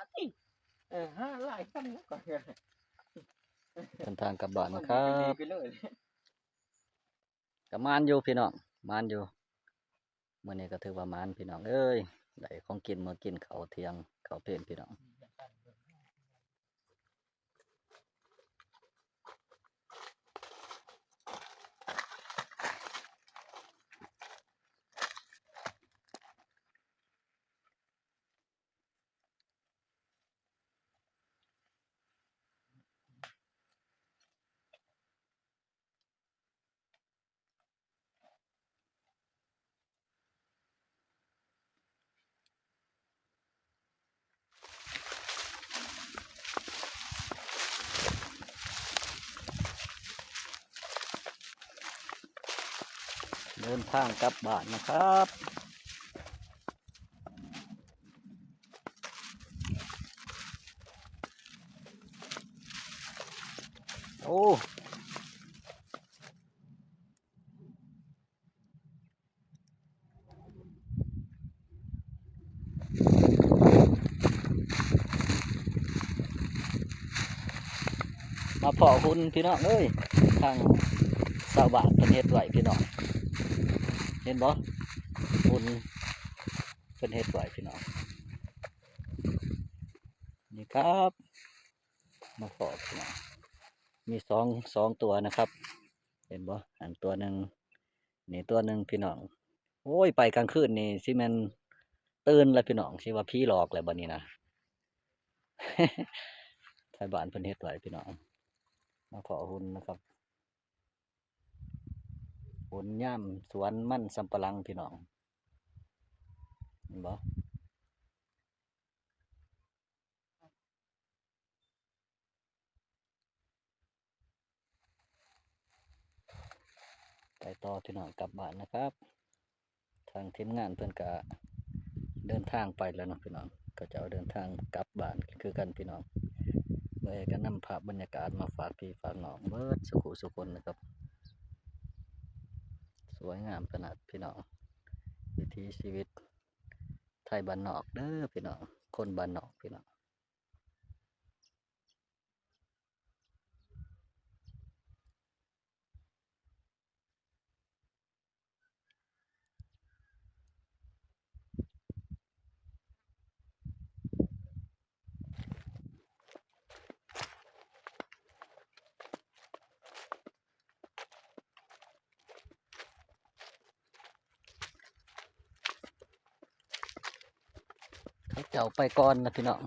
ເອີ ຫາຫຼາຍຄັນແລ້ວກໍ ເດີນທາງກັບບ້ານນະຄັບ ກະໝານຢູ່ພີ່ນ້ອງ ໝານຢູ່ ມື້ນີ້ກໍຖືວ່າໝານພີ່ນ້ອງເອີຍ ໄດ້ຂອງກິນ ມື້ກິນເຂົ້າທ່ຽງ ເຂົ້າເພນພີ່ນ້ອງ. ເດີນທາງກັບບ້ານນະຄັບ. ໂອ້ ມາພໍ້ຫຸ່ນພີ່ນ້ອງເອີຍ ທາງຊາວບ້ານເພິ່ນເຮັດໄວ້ພີ່ນ້ອງ ເຫັນບໍ່? ຫຸ່ນ ເພິ່ນເຮັດໄວ້ພີ່ນ້ອງ ນີ້ຄັບ ມາພໍ້ພີ່ນ້ອງ ມີສອງ ສອງຕົວນະຄັບ ເຫັນບໍ່? ອັນຕົວໜຶ່ງ ນີ້ຕົວໜຶ່ງພີ່ນ້ອງ ໂອ້ຍ ໄປກາງຄືນນີ້ຊິແມ່ນຕື່ນແລ້ວພີ່ນ້ອງ ຊິວ່າຜີຫຼອກແລ້ວບັດນີ້ນະ ໄທບ້ານເພິ່ນເຮັດໄວ້ພີ່ນ້ອງ ມາພໍ້ຫຸ່ນນະຄັບ ຫຸ່ນຍາມສວນມັນສຳປະຫຼັງພີ່ນ້ອງ ເຫັນບໍ່? ໄປຕໍ່ພີ່ນ້ອງ ກັບບ້ານນະຄັບ ທາງທີມງານເພິ່ນກະເດີນທາງໄປແລ້ວເນາະພີ່ນ້ອງ ເຂົາເຈົ້າເດີນທາງກັບບ້ານຄືກັນພີ່ນ້ອງ ເມື່ອຍກໍນຳພາບບັນຍາກາດມາຝາກພີ່ຝາກນ້ອງເບິດສູ່ຜູ້ສູ່ຄົນນະຄັບ ສວຍງາມຂະໜາດພີ່ນ້ອງ ວິຖີຊີວິດໄທບ້ານນອກເດີພີ່ນ້ອງ ຄົນບ້ານນອກພີ່ນ້ອງ. ເຂົາເຈົ້າໄປກ່ອນນະພີ່ນ້ອງ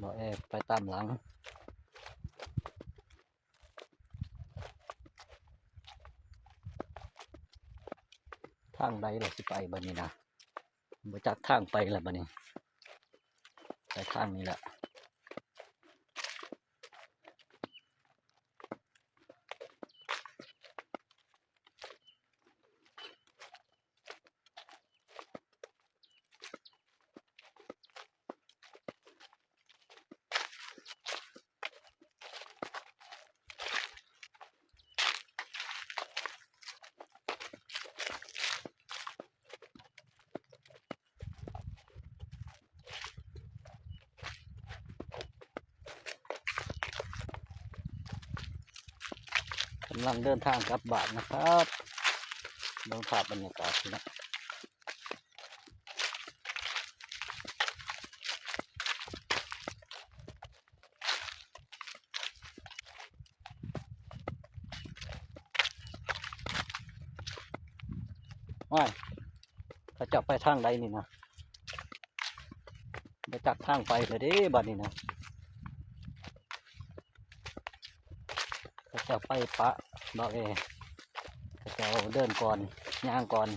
ບໍ່ແອໄປຕາມຫຼັງ. ທາງໃດລະຊິໄປບັດນີ້ນະ ບໍ່ຈັກທາງໄປລະບັດນີ້ ໄປທາງນີ້ລະ. ກຳລັງເດີນທາງກັບບ້ານນະຄັບ ເບິ່ງພາບບັນຍາກາດນີ້ນະ. ໂອ້ຍ ເຂົາເຈົ້າໄປທາງໃດນີ້ນະ ບໍ່ຈັກທາງໄປແລ້ວເດ້ບັດນີ້ນະ. ເຂົາເຈົ້າໄປປະເນາະເອ ເຂົາເຈົ້າເດີນກ່ອນ ຍ່າງກ່ອນ.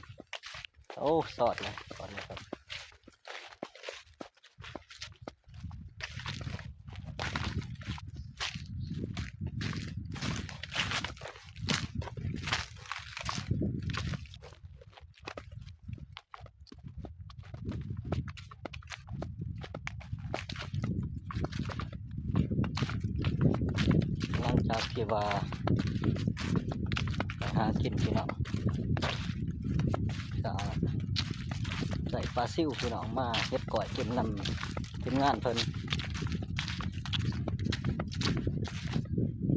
ໂອ້ ສອດແລ້ວ ສອດແລ້ວຄັບ. ຫຼັງຈາກທີ່ວ່າໄປຫາກິນພີ່ນ້ອງ ກະໄດ້ປາຊິວພີ່ນ້ອງ ມາເຮັດກ້ອຍກິນນຳ ທີມງານເພິ່ນ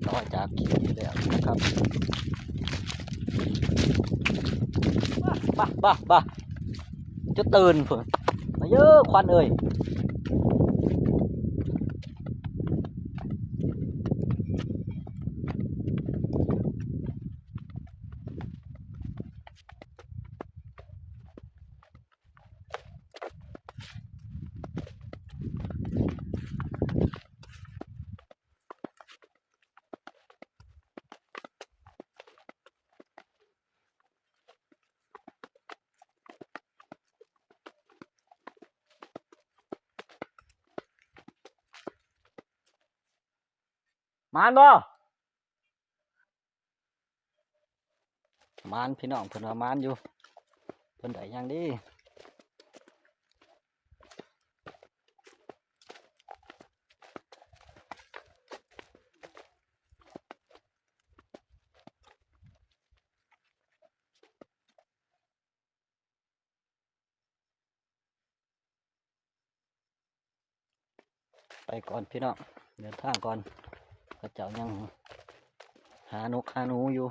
ຕໍ່ຈາກຄລິບທີ່ແລ້ວນະຄັບ. ບ້າ ບ້າ ບ້າ ຈະຕື່ນພຸ້ນ ມາເດີ້ ຂວັນເອີຍ. ໝານບໍ່? ໝານ ພີ່ນ້ອງເພິ່ນວ່າໝານຢູ່. ເພິ່ນໄດ້ຫຍັງເດ? ໄປກ່ອນພີ່ນ້ອງ ເດີນທາງກ່ອນ ເຂົາເຈົ້າຍັງຫານົກຫາໜູຢູ່.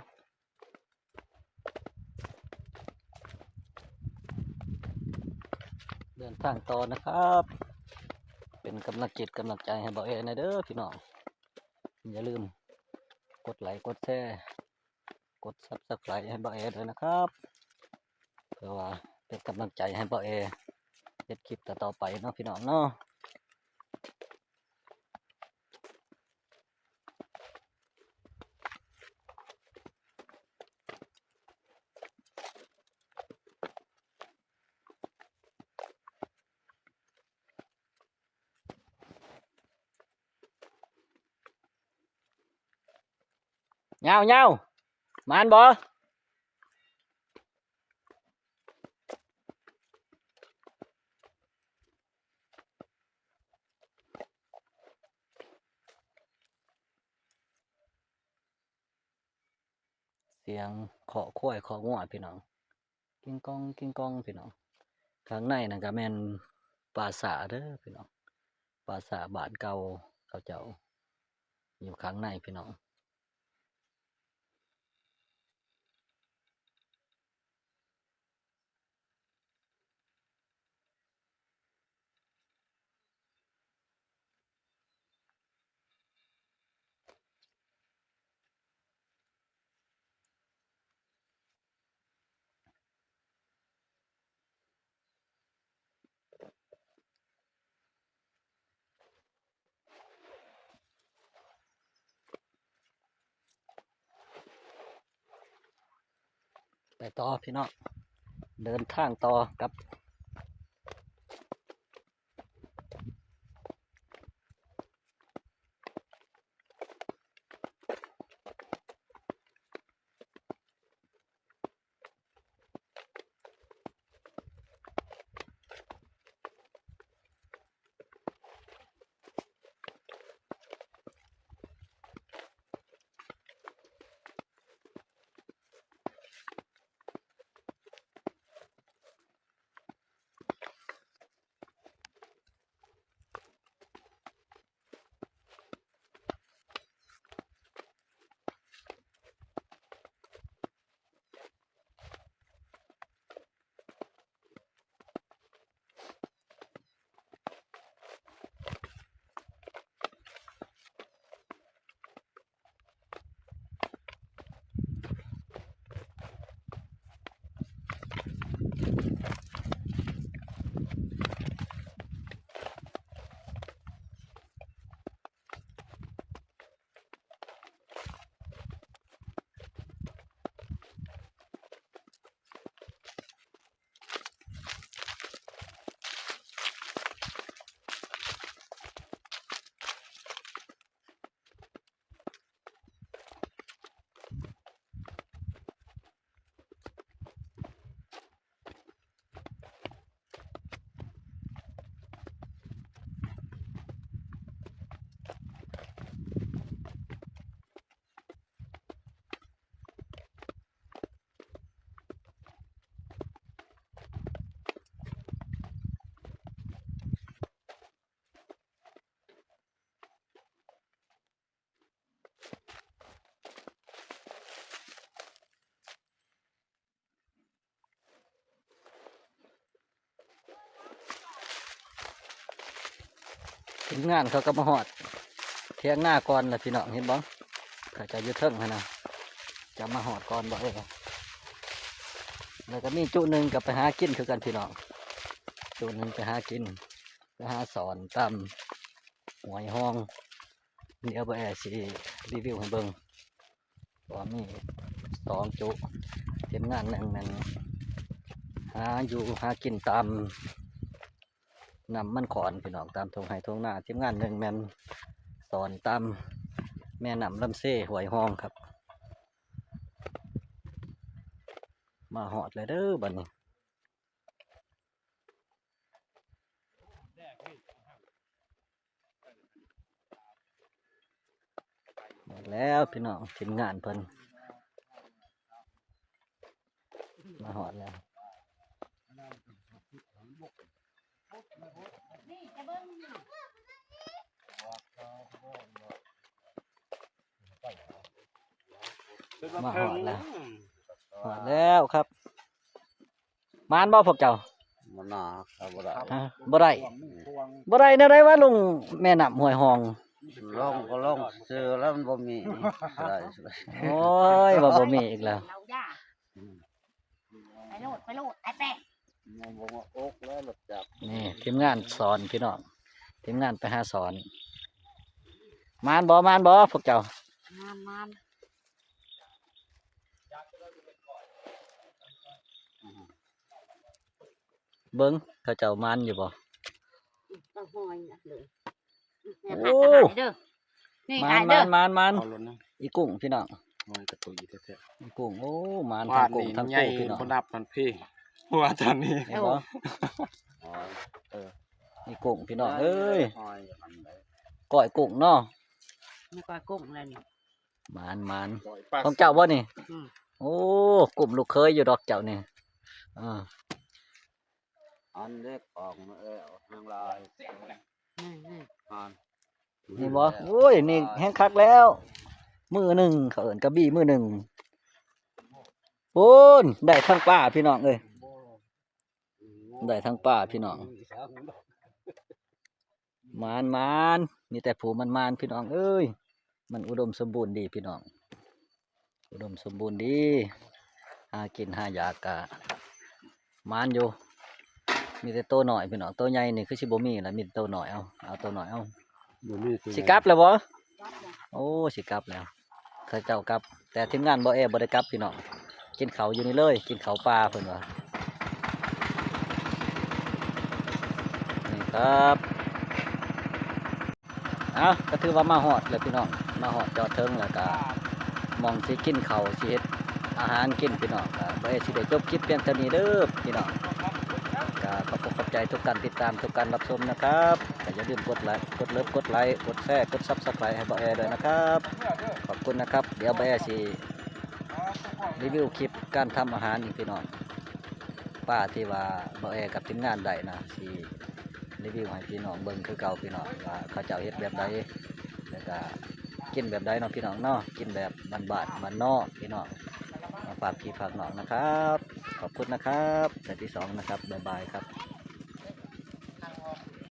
ເດີນທາງຕໍ່ນະຄັບ ເປັນກຳລັງຈິດກຳລັງໃຈໃຫ້ບ່າວແອແດ່ເດີພີ່ນ້ອງ. ຢ່າລືມກົດໄລກົດແຊ ກົດ Subscribe ໃຫ້ບ່າວແອດ້ວຍນະຄັບ ເພື່ອວ່າເປັນກຳລັງໃຈໃຫ້ບ່າວແອເຮັດຄລິບຕໍ່ໆໄປເນາະພີ່ນ້ອງເນາະ. ຍາວໆ ໝານບໍ່? ສຽງເຄາະຄວາຍເຄາະງົວພີ່ນ້ອງ ກິ້ງກ້ອງ ກິ້ງກ້ອງ ພີ່ນ້ອງ. ຂ້າງໃນນັ້ນກະແມ່ນປ່າຊ້າເດີພີ່ນ້ອງ ປ່າຊ້າບ້ານເກົ່າເຂົາເຈົ້າ ຢູ່ຂ້າງໃນພີ່ນ້ອງ. ໄປຕໍ່ພີ່ນ້ອງ ເດີນທາງຕໍ່ກັບ. ເ ທີມງານເຂົາກໍມາຮອດຖຽງນາກ່ອນລະພີ່ນ້ອງ ເຫັນບໍ່? ເຂົາເຈົ້າຢູ່ເທິງຫັ້ນນະ ຈະມາຮອດກ່ອນບໍ່ເອີຍ? ແລ້ວກໍມີຈຸໜຶ່ງກໍໄປຫາກິນຄືກັນພີ່ນ້ອງ ຈຸໜຶ່ງໄປຫາກິນ ໄປຫາສອນຕາມຫ້ວຍຮ່ອງ. ດຽວບໍ່ແອຊິຣີວິວໃຫ້ເບິ່ງ ເພາະວ່າມີສອງຈຸ ທີມງານໜຶ່ງແມ່ນຫາຢູ່ຫາກິນຕາມ ນ້ຳມັນຂອນພີ່ນ້ອງ ຕາມທົ່ງໄຮ່ທົ່ງນາ. ທີມງານໜຶ່ງແມ່ນສອນຕາມແມ່ນ້ຳລຳເຊ ຫ້ວຍຮ່ອງຄັບ. ມາຮອດແລ້ວເດີບັດນີ້ ຮອດແລ້ວພີ່ນ້ອງ ທີມງານເພິ່ນ ມາຮອດແລ້ວ. ມາຮອດແລ້ວ ຮອດແລ້ວຄັບ. ໝານບໍ່ພວກເຈົ້າ? ບໍ່ໜາ ເອົາບໍ່ໄດ້ ຮະ ບໍ່ໄດ້ ບໍ່ໄດ້ແນວໃດວະ ລົງແມ່ນ້ຳຫ້ວຍຮ່ອງ? ລົງກໍລົງຊື່ແລ້ວ ມັນບໍ່ມີ ບໍ່ໄດ້. ໂອ້ຍ ວ່າບໍ່ມີອີກແລ້ວ. ໄປໂລດ ໄປໂລດ ໄປແປະ. ຍັງບໍ່ມາອົກແລ້ວລົດຈັກ. ນີ້ທີມງານສອນພີ່ນ້ອງ ທີມງານໄປຫາສອນ. ໝານບໍ່ ໝານບໍ່ພວກເຈົ້າ? ໝານ ໝານ. ເບິ່ງເຂົາເຈົ້າໝານຢູ່ບໍ່? ເອົາຫອຍເລີຍ. ໂອ້ ນີ້ ໝານ ໝານ ໝານ ໝານ. ອີກຸ້ງພີ່ນ້ອງ ຫອຍກະຕຸຍແທ້ໆ ອີກຸ້ງ. ໂອ້ ໝານທັງກຸ້ງທັງປູພີ່ນ້ອງ ບໍ່ນັບມັນພີ ວ່າຕອນນີ້ ເຫັນບໍ່? ເອີ ອີກຸ້ງພີ່ນ້ອງເອີຍ ກ້ອຍກຸ້ງເນາະ ນີ້ກ້ອຍກຸ້ງແລ້ວນີ້. ໝານ ໝານ ຂອງເຈົ້າບໍ່ນີ້? ອືມ. ໂອ້ ກຸ້ມລູກເຂີຍຢູ່ດອກເຈົ້ານີ້. ເອີ ອັນເລັກອອກແລ້ວແຮງຫຼາຍ. ນີ້ ນີ້ ນີ້ບໍ່? ໂອ້ຍ ນີ້ແຮງຄັກແລ້ວ ມືໜຶ່ງ ເຂົາເອີ້ນກະບີມືໜຶ່ງ. ໂອ້ນ ໄດ້ທັງປາພີ່ນ້ອງເອີຍ ໄດ້ທັງປາພີ່ນ້ອງ. ໝານ ໝານ ມີແຕ່ຜູ້ໝານໆ ພີ່ນ້ອງເອີຍ. ມັນອຸດົມສົມບູນດີພີ່ນ້ອງ ອຸດົມສົມບູນດີ ຫາກິນຫາຢາກກະໝານຢູ່. ມີແຕ່ໂຕນ້ອຍພີ່ນ້ອງ ໂຕໃຫຍ່ນີ້ຄືຊິບໍ່ມີລະ ມີແຕ່ໂຕນ້ອຍ. ເອົາ ເອົາໂຕນ້ອຍເອົາ. ບໍ່ມີ ຊິກັບແລ້ວບໍ່? ໂອ້ ຊິກັບແລ້ວ ເຂົາເຈົ້າກັບ ແຕ່ທີມງານບໍ່ແອບໍ່ໄດ້ກັບພີ່ນ້ອງ ກິນເຂົ້າຢູ່ນີ້ເລີຍ ກິນເຂົ້າປ່າເພິ່ນວ່າ. ນີ້ຄັບ ເອົາ ກໍຖືວ່າມາຮອດແລ້ວພີ່ນ້ອງ ມາຮອດຈອດເທິງແລ້ວກໍ ໝ່ອງຊິກິນເຂົ້າ ຊິເຮັດອາຫານກິນພີ່ນ້ອງ. ກໍບໍ່ແອຊິໄດ້ຈົບຄລິບພຽງເທົ່ານີ້ເດີພີ່ນ້ອງ. ກໍຂອບອົກຂອບໃຈທຸກການຕິດຕາມ ທຸກການຮັບຊົມນະຄັບ. ກໍຢ່າລືມກົດໄລ ກົດເລີບ ກົດໄລ ກົດແຊ ກົດ Subscribe ໃຫ້ບໍ່ແອດ້ວຍນະຄັບ. ຂອບຄຸນນະຄັບ. ດຽວບໍ່ແອຊິຣີວິວຄລິບການທຳອາຫານອີກພີ່ນ້ອງ. ປາທີ່ວ່າບໍ່ແອກັບທີມງານໄດ້ນະ ຊິຣີວິວໃຫ້ພີ່ນ້ອງເບິ່ງຄືເກົ່າພີ່ນ້ອງ ວ່າເຂົາເຈົ້າເຮັດແບບໃດ ແລ້ວກະກິນແບບໃດເນາະພີ່ນ້ອງເນາະ. ກິນແບບບ້ານໆ ບ້ານນອກພີ່ນ້ອງ ມາຝາກພີ່ຝາກນ້ອງນະຄັບ. ຂອບຄຸນນະຄັບ ເທື່ອທີສອງນະຄັບ. ບາຍບາຍຄັບ.